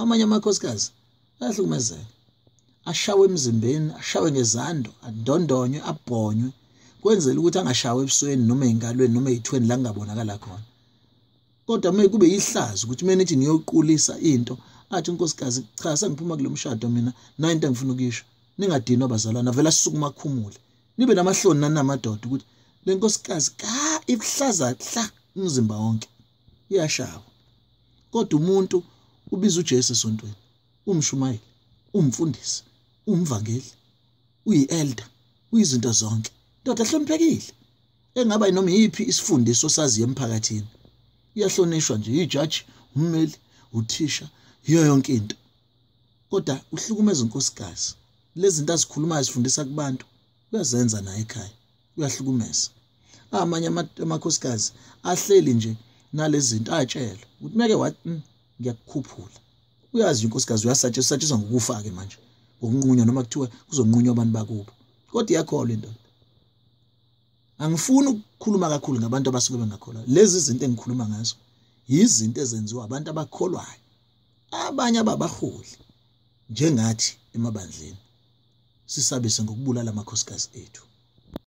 Amanye amakhosikazi ayahlukumezeka, ashawe emzimbeni, ashawe ngezando, adondonywe, abhonywe, kwenzela ukuthi angashawa ebusweni noma ey'ngalweni noma ey'thweni la kungabonakala khona. Kodwa uma kube yihlazo ukuthi mina nithi niyoqulisa into, athi unkosikazi cha, sengiphuma kulo mshado mina, nayo into engifuna ukuyisho. Ningadinwa bazalwane, avele asukume akhumule. Nibe namahloni nani namadoda ukuthi le nkosikazi ka ibuhlaza hla umzimba wonke, iyashawa. Kodwa umuntu ubiza uJesu esontweni, umshumayeli, umfundisi, umvangeli, uyi-elder, uyizinto zonke. Ndoda ehloniphekile, engaba noma yiphi isifundiso saziyo emphakathini. Iyahlonishwa nje, ijaji, ummeli, uthisha, yiyo yonke into. Kodwa uhlukumeza unkosikazi. Lezi zinto azikhulumayo zifundisa kubantu, uyazenza naye ekhaya, uyahlukumeza. Amanye amakhosikazi ahleli nje nalezi zinto, atshelwe ukuthi meke wathi ngiyakukhuphula. Uyazi unkosikazi uyasatshiswa, usatshiswa ngokufa-ke manje, ngokunqunywa noma kuthiwa kuzonqunywa abantu bakubo. Kodwa iyakholwa indoda. Angifuni ukukhuluma kakhulu ngabantu abasuke bengakholwa. Lezi zinto engikhuluma ngazo yizinto ezenziwa abantu abakholwayo. Abanye ababaholi njengathi emabandleni sisabise ngokubulala amakhosikazi ethu.